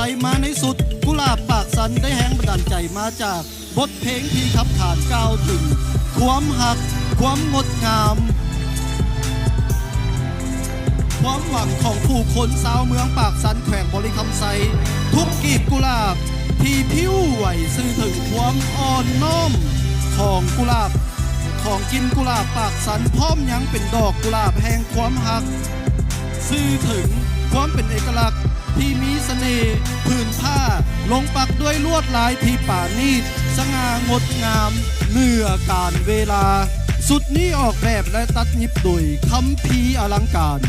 ໄປມາໃນຊຸດ ກຸຫຼາບປາກຊັນ ໄດ້ແຮງບັນດານໃຈມາຈາກບົດເພງທີ່ຂັບຂານກ່າວເຖິງຄວາມຮັກ, ຄວາມງົດງາມ, ຄວາມຫວັງຂອງຜູ້ຄົນຊາວເມືອງປາກຊັນ ແຂວງບໍລິຄຳໄຊ. ທຸກກີບກຸຫຼາບທີ່ພິ້ວໄຫວ ສື່ເຖິງຄວາມອ່ອນນ້ອມຂອງກຸຫຼາບ, ຂອງກິ່ນກຸຫຼາບປາກຊັນ, ພ້ອມຍັງເປັນດອກກຸຫຼາບແຫ່ງຄວາມຮັກ, ສື່ເຖິງຄວາມເປັນເອກະລັກທີ່ມີສະເໜ່ຜືນຜ້າ ລົງປັກດ້ວຍລວດລາຍທີ່ປານີດ, ສະຫງ່າງົດງາມເໜືອການເວລາ. ຊຸດນີ້ອອກແບບ ແລະ ຕັດຫຍິບໂດຍຄຳພີອະລັງການ.